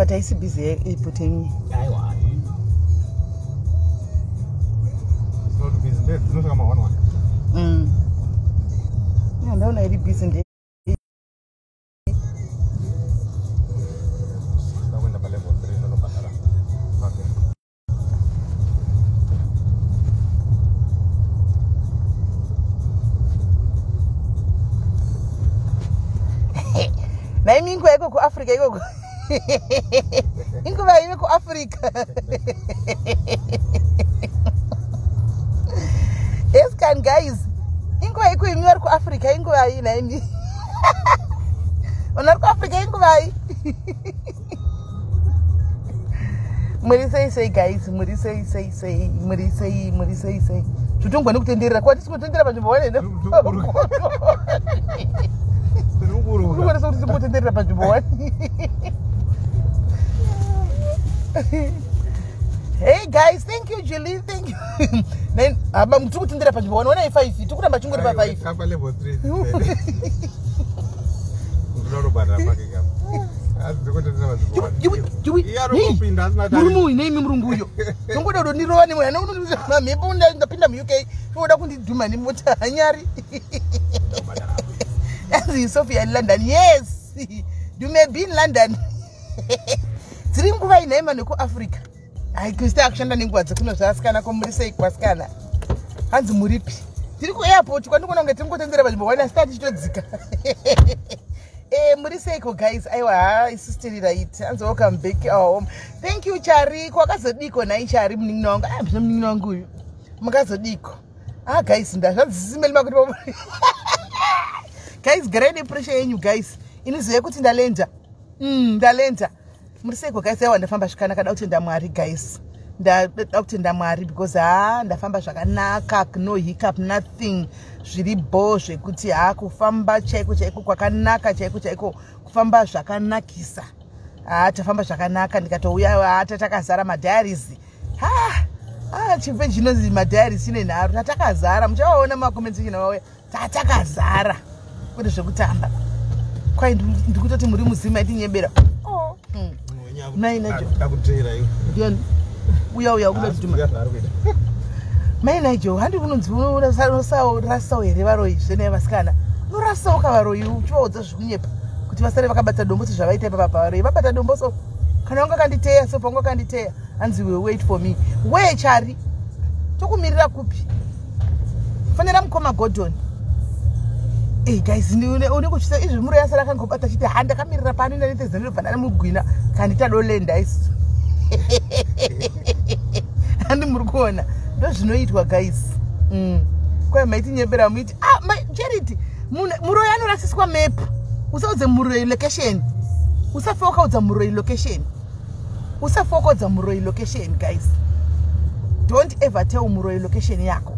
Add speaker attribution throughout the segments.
Speaker 1: But haisi busy airport yenyu.
Speaker 2: Aiwa.
Speaker 3: It's not busy. Dzinosvika ma 1 1.
Speaker 1: Yeah, ndaona iri busy nde.
Speaker 3: Ndakuenda pa level 3 ndonobhadhara. Okay.
Speaker 1: Naimi inguva iko kuAfrica ikoko. Inguva ive kuAfrica. Escan guys. Inguva iko imi vari kuAfrica inguva iyi naimi. Vanhu vari kuAfrica inguva iyi. Muri sei sei guys, muri sei sei sei, muri sei, muri sei sei. Zvitongwa nekutenderera. Kwa tisi kutendera panzvimbo one ne.
Speaker 3: Tiri kuburuka.
Speaker 1: Urikuonesa kuti tiri kutenderera panzvimbo one. Hey guys, thank you Julie, thank you. Then aba tiri kutendera panzvimbo one, one 5, tiri kuramba chingori pa 5.
Speaker 3: Kapa level 3. Ndinoda kubhadhara parking apa. Asi dziri kutendera panzvimbo one. Iye ari kupinda asina tari.
Speaker 1: Murume uyu neimi murungu uyo. Ndongoda kundondirova nemwe. Mhepo ndapinda muUK, oda kundidhuma nemota hanyari. Anzi Sophia in London. Yes. You may be in London. Dziri nguva inhaima nekuAfrica. Hai Krista akushanda nenguva dzekuno zvasikana ko muri sei kwasikana. Hanzi muripi? Tiri kuairport kwandikuona kunge tiri kutendera panzvimbo one asi tatichitodzika. Muri seiko guys? Aiwa ha isusu tiri right. Hanzi welcome back our home. Thank you Chari. Kwakazodiko nhai Chari munin'ina wangu. Ah zvino munin'ina wangu uyu. Makazodiko. Ah guys ndazvanzisimeli makuti guys garai nepressure yenyu guys. Inizive kuti ndalenda. Ndalenda. Muri seiko guys? Aiwa ndafamba zvakanaka, da kutenda Mwari guys. Ndada kutenda Mwari because ha ndafamba zvakanaka, no hiccup, nothing. Zviri bho zvekuti ha kufamba chaiko chaiko kwakanaka chaiko chaiko kufamba zvakanakisa. Ha tafamba zvakanaka ndikatouya ha tatakazara madiaries. Ha chipe chinonzi madiaries chine nharo tatakazara. Muchavaona macomments section vauya tatakazara. Kwete zvekutamba. Kwai ndikutoti muri muzima itinyebera. Oh. Mai Nigel.
Speaker 3: Ndakuteera iwe.
Speaker 1: Ndiani? Uya uya kuda
Speaker 3: Haasi
Speaker 1: kudhuma.
Speaker 3: kuziva zvaari kuita.
Speaker 1: Mai Nigel, handi kunonzi unorasawo here varoyi zvene vasikana? Unorasawo kavaroyi uchivaudza zvekunyepa kuti vasare vakabata dombo sezvavaita ipapa pavaroyi. Vabata dombo so kana wanga kanditeya so panga kanditeya hanzi we wait for me. We Chari tokumirira kupi? Fanira mukoma Gordon. Hey guys, unenge uchisa izvi muroyi asara akangobata achiti ha ndakamirira pano ina nete zano ndobva ndamugwina kandita dolenda isu. Handi muri kuona ndozvinoitwa guys. Kwai maitinyebera muiti ah my Charity muroyi anorasiswa map. Usaudze muroyi location. Usafa wakaudza muroyi location. Usafa wakaudza muroyi location guys. Don't ever tell muroyi location yako.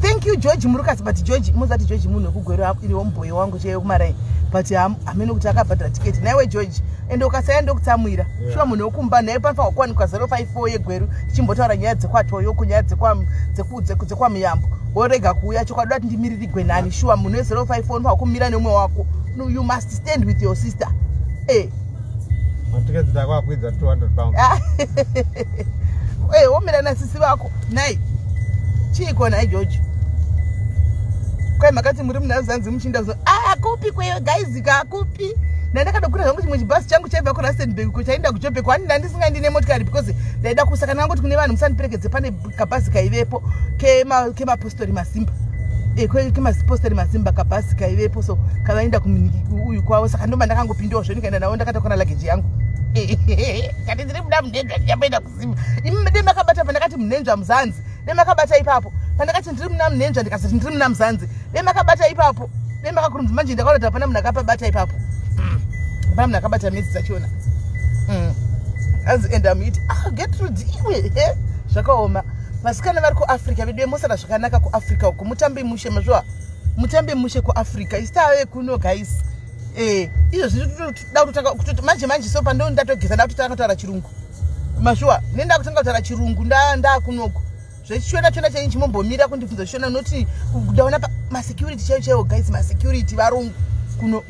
Speaker 1: Thank you George Murukasi, but George muzati George munhu wekugwero iri womboyi wangu chaiye kumarai. But hameno kuti akabhadhara tiketi. Naiwe George ende ukasaya ndokutsamwira.
Speaker 3: Yeah.
Speaker 1: Shuwa munhu wekumba naye panofanirwa kuwanikwa 054 yegweru tichimbotaura nyaya dzekwaToyoko nyaya dzekwaMuyambo. Worega kuuya chokwadi kuti ndimiririgwe nani? Shuwa munhu we 054 unofanirwa kumira neumwe wako. No, you must stand with your sister.
Speaker 3: Matiketi ndakwakwidza 200 pounds.
Speaker 1: Womira nasisi vako. Nai. Chiiko nai George? Kwai makati muri muna Zanzi muchinda kuzo. Ah, kupi kweyo guys ka kupi? Ndakadokura zvangu chimwe chibhasi changu chaibva kuRustenburg ko chaenda kuJoburg. Kwani ndandisingaendi nemotikari because ndaida kusaka ndangoti kune vanhu musandiperekedze pane kabhazi kaivepo kemapostori masimba. Kemapostori masimba kabhazi kaivepo so kavaenda uyu kwavo saka ndomba ndakangopindawo zve ndikaenda navo ndakatakura luggage yangu. Kati ndiri kuda munhenzva ndichamboenda kuZimba. Imi dai makabata pandakati munhenzva muzanzi. Dai makabata ipapo. Pandakati ndiri muna munhenzva ndikazoti ndiri muna muzanzi. Dai makabata ipapo. Dai makakurumidza manje ndakaona kuti hapana munhu akapabata ipapo. Hapana munhu akabata midzi dzachona. Anzi enda muiti, ah, Gertrude iwe, he? Zvakaoma. Vasikana vari kuAfrica vedu mosara zvakanaka kuAfrica uko. Mutambe mushe mazviwa. Mutambe mushe kuAfrica. Isu tave kuno guys. Izvo zvinotoda kutotanga kutoti manje manje so pando ndatogeza ndakutotanga kutaura chirungu. Mazviwa, nenda kutanga kutaura chirungu ndakunoko. Zvechishona chona chenyu chimombomira kundibvunza shona noti ndaona ma security chaiwo chaiwo guys, ma security varungu kuno.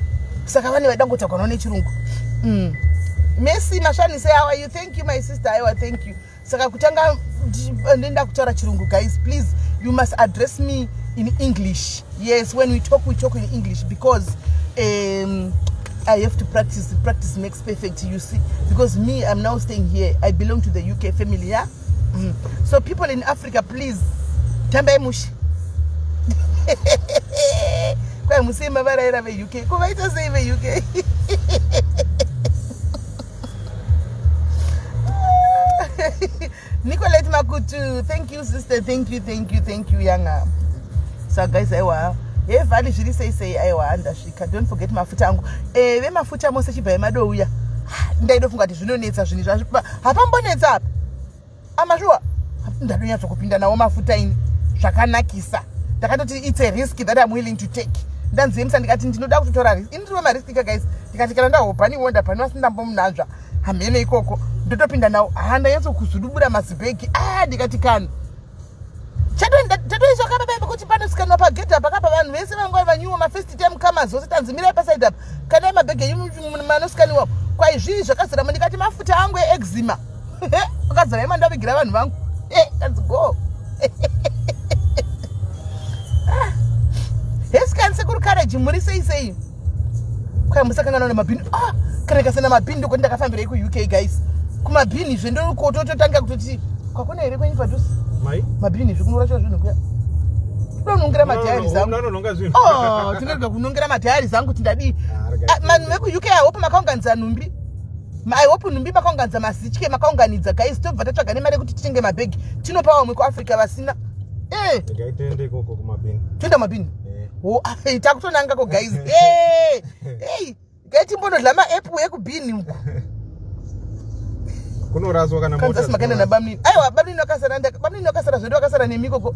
Speaker 1: Saka vane vaida kungotagwanawo nechirungu. Messi Mashanise, how are you? Thank you, my sister. Aiwa, thank you. Saka kutanga ndenda kutaura chirungu, guys. Please, you must address me in English. Yes, when we talk, we talk in English because I have to practice. Practice makes perfect, you see. Because me, I'm now staying here. I belong to the UK family, yeah? So people in Africa, please, tambai mushe. Kwai musei mavaraira veUK. Ko vaita sei veUK? Nicolette Makutu, thank you, sister. Thank you, thank you, thank you, yanga. So guys, aiwa. Hey, vali zviri sei sei, aiwa, ndasvika. Don't forget mafuta angu. Vemafuta mose chibva emadouya. Ndaidofunga kuti zvinonetsa zvinhu zvazvo. Hapambonetsa apa. Amashuwa. Ndadonyatsokupinda nawo mafuta ini. Zvakanakisa. Ndakatoti it's a risk that I'm willing to take. Ndanziyemisa ndikati ndinoda kutotora risk. Ini ndiri marisk ka, guys. Ndikati kana ndahobhaniwo ndabhaniwa sindambomunanzva. Hamhene ikoko. Ndotopinda nawo. Ha, ndanyatsokuzudubura mazibhegi. Ah, ndikati kana. Tatoiswa kapa kuti panosvikanwa pagedhi apa kapa vanhu vese vanga vanyuwa mafirst time comers vose tanzi mirai paside apa kana mabhegi enyu manosikaniwa kwai zvii zvakazara. Ndikati mafuta angu eeczema akazara ima ndavigira vanhu vangu. Let's go. Hesikani sekuru Courage, muri sei sei? Kwai musakangana nemabhini. Ah, kana kasina mabhini ndokuti ndakafambirei kuUK, guys, kumabhini zve ndokotototanga kutoti kwakuna here kwenyu padhuze?
Speaker 3: Mai?
Speaker 1: Mabhini zvekunorasha zvinhu kuya, ndonongera madiaries angu.
Speaker 3: Unononga zvinhu.
Speaker 1: Oh, tinorega kunongera madiaries angu kuti ndadii.
Speaker 3: Ah, rega.
Speaker 1: Ah, vanhu vekuUK, I hope makaunganidza nhumbi. I hope nhumbi makaunganidza, mazitye makaunganidza, guys. Tobva tatsvaga nemari yekuti titenge mabhegi tinopa vamwe kuAfrica vasina.
Speaker 3: Regai tiende ikoko kumabhini.
Speaker 1: Toenda mabhini.
Speaker 3: Eh.
Speaker 1: Oh, takutonangako, guys. Hey, hey, gai timbonodla maapple ekubhini uku.
Speaker 3: Kunoraswa kana mota.
Speaker 1: Kanzasi makaenda nabamnini? Aiwa, bamnini vakasara, bamnini vakasara zvedu, vakasara nemikoko.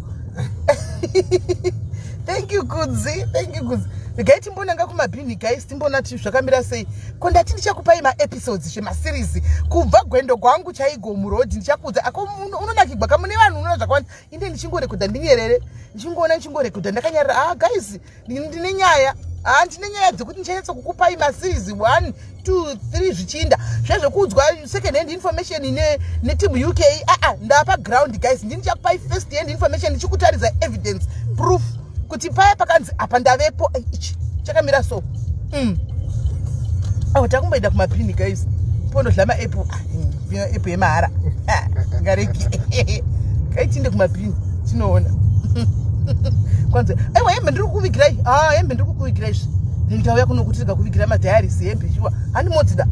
Speaker 1: Thank you, Kudzi. Thank you, Kudzi. Regai timbonanga kumabhini, guys, timbona ti zvakamira sei. Ko ndati ndichakupai maepisodes zvemaseries kubva gwendo gwangu chaigo murodhi. Ndichakuudza ako unonakigwa kamune vanhu unoona zvakawanda. Inde ndichingorekodha ndinyerere, ndichingoona, ndichingorekodha ndakanyarara. Ah, guys, ndine nyaya. Ah, ndine nyaya dzekuti ndichanyatsa kukupai maseries 1 2 3 zvichiinda zvezvekuudzwa second hand information neteam UK. Aa, ndapa ground, guys. Ndini ndichakupai first hand information, ndichikutaridza evidence, proof kuti paya pakanzi apa ndavepo. Ai, ichi chakamira so. Awa, takumboenda kumabhini, guys, pondodla maapple. Ah, apple yemahara. Ah, ngareki kaitinde kumabhini tinoona kwanza. Aiwa, hembe ndiri kukuvigirai. Ah, hembe ndiri kukuvigirai izvi. Ndikauya kuno kuti ndikakuvigira madiaries, hembe shuwa handimodzida.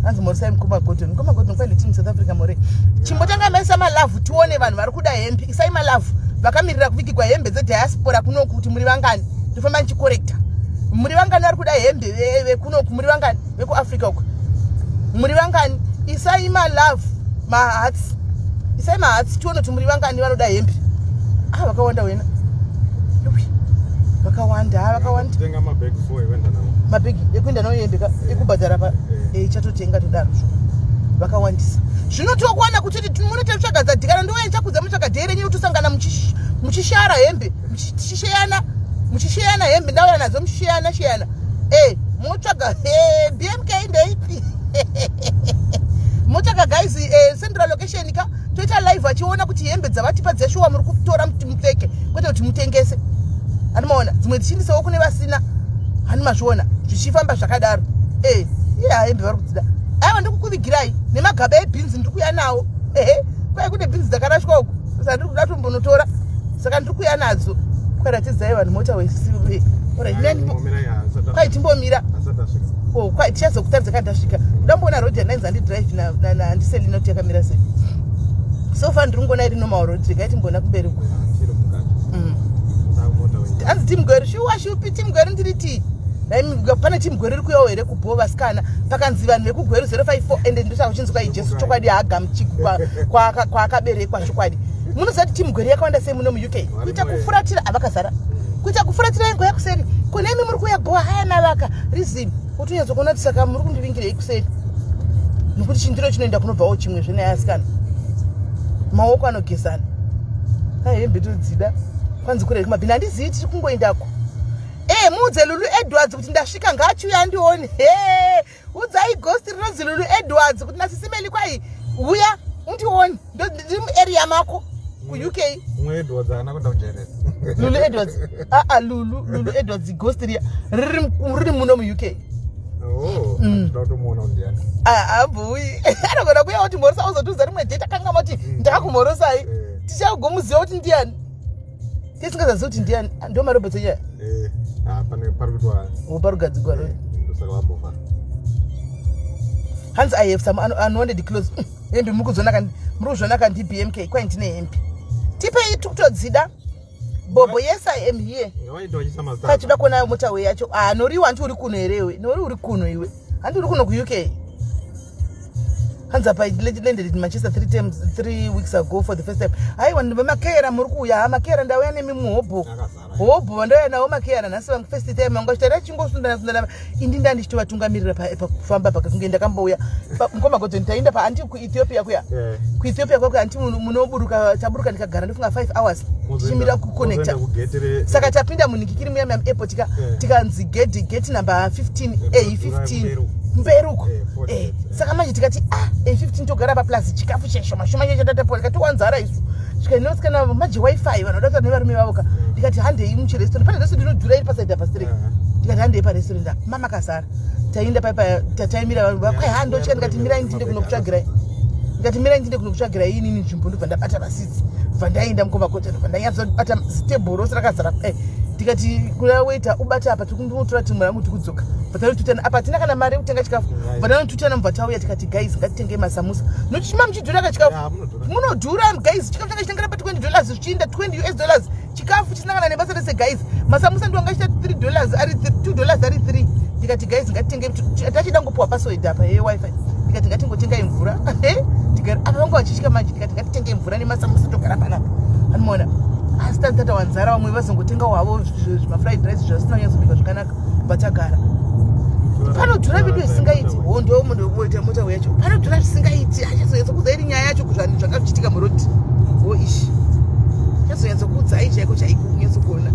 Speaker 1: Hanzi morisai mukoma Godon. Mukoma Godon, kwaile team South Africa more. Chimbotanga maisa malove tione vanhu vari kuda hembe. Isai malove vakamirira kuvigirwa hembe dzediaspora kunoku kuti muri vangani. Ndofamba ndichikorekta muri vangani vari kuda hembe vekunoku, muri vangani vekuAfrica uku, muri vangani? Isai malove, mahearts, isai mahearts tione kuti muri vangani vanoda hembe. Ah, vakawanda wena. Yui, vakawanda, ah, vakawanda.
Speaker 3: Tenga mabhegi 4 ekuenda nawo.
Speaker 1: Mabhegi ekuenda nawo hembe ka ekubhadhara pa.
Speaker 3: Eh.
Speaker 1: Chatotenga todaro zvo vakawandisa. Zvinotokwana kuti munototsvaga dzadhikana. Ndouya ndichakudza mutsvaga dhei renyu tosangana muchishara hembe, muchisheyana, muchisheyana hembe. Ndauya nadzo muchisheyana sheyana. Motsvaga BMK ndeipi motsvaga, guys. Central location ka toita live achiona kuti hembe dzavatipa dzeshuwa muri kutora kuti mupfeke, kwete kuti mutengese. Handimaona dzimwe dzichindisawo kune vasina. Hani mazviona zvichifamba zvakadaro. Iya, hembe vari kudzida. Aiwa, ndikukuvigirai nemagaba ebhinzi ndiri kuya nawo. Ehe, kwai kune bhinzi dzakarashwa uku, saka ndiri kuda tombonotora, saka ndiri kuya nadzo. Kwaratidzai vanhu mota. Kwai timbomira.
Speaker 3: Asati asvika.
Speaker 1: Oh, kwai tichazokutaridza kana tasvika. Ndamboona road yandainzi handidrive handiselina kuti yakamira sei. So far ndiri kungoona iri normal road. Regai timboona kumberi uku.
Speaker 3: Chiri mukati. Takumota wenyu.
Speaker 1: Hanzi team Gweru, shuwa shupi team Gweru ndiri ti. Dai pane team Gweru iri kuyawo here kubho vasikana? Pakanzi vanhu vekuGweru 054 ende ndosaka kuchinzi kwai Jesu chokwadi haagamuchiki kwaakaberekwa chokwadi. Munoziva kuti team Gweru yakawanda sei muno muUK? Kuita kufuratira havakazara, kuita kufuratira ingo yakuseri kune imi muri kuuya bhowa. Haya mavaka rizini utonyatsokuona kuti saka muri kundivingirei kuseri, nokuti chindiro chinoenda kunobvawo chimwe zvenaye asikana, maoko anogezana. Ai, hembe todzida. Kwanzi kure kumabhini handizivi, tiri kungoendako. Muudze Lulu Edwards kuti ndasvika, ngaachiuya andione. Udzai ghost rinonzi Lulu Edwards kuti nasisimeli kwai uya undione, ndiri muarea mako kuUK.
Speaker 3: Umwe Edwards haana kuenda kujeresa.
Speaker 1: Lulu Edwards, aa, Lulu Edwards, ghost riya riri muno muUK.
Speaker 3: Oh, toda kutomuona kuti ndiani.
Speaker 1: Abhuyi anogona kuuya kuti mhorosa, uzotiudza rimwe date akangama kuti ndakakumhorosai. Tichagomuziva kuti ndiani, tisingazazivi kuti ndiani. Ndo marobots enyaya.
Speaker 3: Ah, pane pari kuitwa.
Speaker 1: Parugadzigwa road.
Speaker 3: Ndosaka vambovhara.
Speaker 1: Hanzi, "I have some unwanted clothes." Hembe muri kuzviona kandi BMK kwai ndine hembe, tipei, tikutodzida. Bobo, yes, I am here.
Speaker 3: Ngavaita vachiisa mazita.
Speaker 1: Kwai kuona motorway yacho. Ah, noriwa, handi uri kuno here iwe? Nori uri kuno iwe, handi uri kuno kuUK? Hanzi apa, "I landed in Manchester 3 times 3 weeks ago for the first time." Aiwa, vamakera muri kuuya ha, makera ndauya nemi muhobho.
Speaker 3: Akazara.
Speaker 1: Hobho vandauya nawo makera nhasi vangu, first time vangu vachitaura chingosundana sundana, indi ndandichitovatungamirira pakufamba pakakunge ndakambouya mukoma Godoni, taenda paanti kuEthiopia kuya. KuEthiopia kwako anti munoburuka, taburuka ndikagara ndofunga 5 hours tichimira kuconnecta.
Speaker 3: Mozoenda kugate
Speaker 1: Saka tapinda munikikiri muya airport tika tikanzi gate number 15, A15.
Speaker 3: Mberi.
Speaker 1: Mberi uko.
Speaker 3: 40 minutes.
Speaker 1: Saka manje tikati, ah, A15 togara pa, plus chikafu cheshoma shoma chechatatapo, tikati isu tikanosikana manje wifi vanhu vada kutaura nevarume vavo ka. Ndikati handei muchirestaurant, pane restaurant inodhura iri pasaidi apa straight. Ndikati handei parestaurant apa, mama kazara. Taenda paipa, taimira vanhu vakwai, ha, ndotya. Ndikati mirai ndinde kunokutsvagirai, ndikati mirai ndinde kunokutsvagirai inini nzvimbo. Ndobva ndabata maseats, bva ndaenda mukomakota, ndobva ndanyatsobata tebhuru rose rakazara. Ndikati kuna waiter, ubate apa, tikundotora timu rangu, tikudzoka. Bva tanotutana apa, hatina kana mari yekutenga chikafu. Bva tanotutana, mubva tauya, tikati guys, ngatitenge masamusa, nokuti chima muchidhura kachikafu.
Speaker 3: Ya, munodhura.
Speaker 1: Munodhura guys, chikafu changa chitengera pa $20, zvichiinda US$20, chikafu chisina kana nebasa rese guys. Masamusa ndiwo angachita $3 ari $2 ari 3. Ndikati guys, ngatitenge, tachida ngopuwa password apa yewifi. Ndikati ngatingotengai mvura tigare apa, vanga vachitya manje. Ndikati ngatitenge mvura nemasamusa, togara panapa, anomaona. Asi tati tatawanzara, vamwe vazongotengawo havo zvimafried rice zvasina kunyatsobika zvakanaka, vatagara. Panodhura vidu zvisingaiti, hondo mundoita motawo yacho, panodhura zvisingaiti. Achazonyatsokuudzai iri nyaya yacho, kuzvanhu zvanga zvichiitika muroad wo ishi, chazonyatsokuudzai chaiko chaiko kunyatsokuona.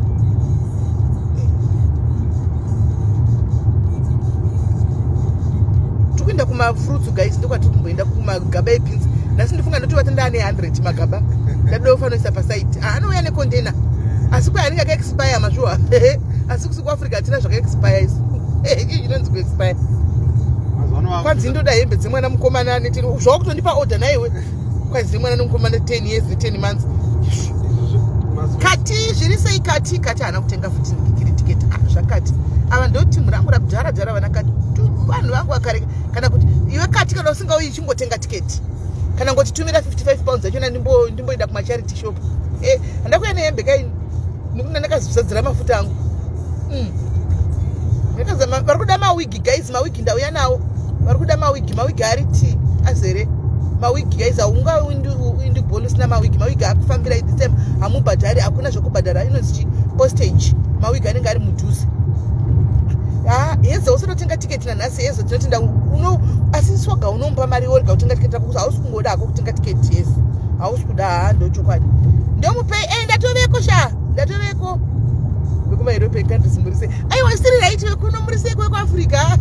Speaker 1: Tikuenda kumafruits guys, ndokwatiri kumboenda kumagaba ebeans nhasi. Ndifunga ndotovata ndaane 100 magaba, ndadoda kufanoisa pasaidi. Anouya necontainer, asi kwai anenge akaexpire mashuwa, asi kusi kuAfrica hatina zvakaexpire isu. Chii chinonzi kuexpire?
Speaker 3: Mazuva ano
Speaker 1: Kwanzi ndoda hembe dzemwana mukomana ane 10, zvakutondipa order naiwe, kwanzi dzemwana nemukomana 10 years ne10 months. Kati zviri sei? Kati kati haana kutenga futi kiri tiketi. Ah, zvakati ava ndo timu rangu rakudhara dhara, vana kati, vanhu vangu vakareka. Kana kuti iwe kati, kana usingauyi chingotenga tiketi, kana ngotitumira £55 achona, ndimboenda kumacharity shop. Handakuya nehembe kaini nekuti ndakazvisadzira mafuta angu. Vari kuda mawigi guys, mawigi ndauya nawo. Vari kuda mawigi, mawigi ari ti azere mawigi guys. Haunga indibholi usina mawigi. Mawigi akufambira this time, hamubhadhari, hakuna zvekubhadhara, inonzi chi postage. Mawigi anenge ari mudhuze. Ha, heza usatotenga tiketi nanhasi, heza tinotenda uno, asi swaga unomupa mari worega kutenga tiketi rako, hausi kungoda hako kutenga tiketi yesi, hausi kuda. Ha, ndochokwadi, ndomupei. Ndatoveko sha, ndatoveko vekumaeuropean countries, muri sei? Aiwa, isiri right vekuno, muri sei kwekuAfrica?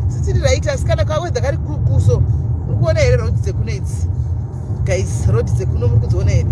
Speaker 1: Sisiri right, asi kana kaweather kari kuso, muri kuona here road dzekuno idzi guys? Road dzekuno muri kudziona here?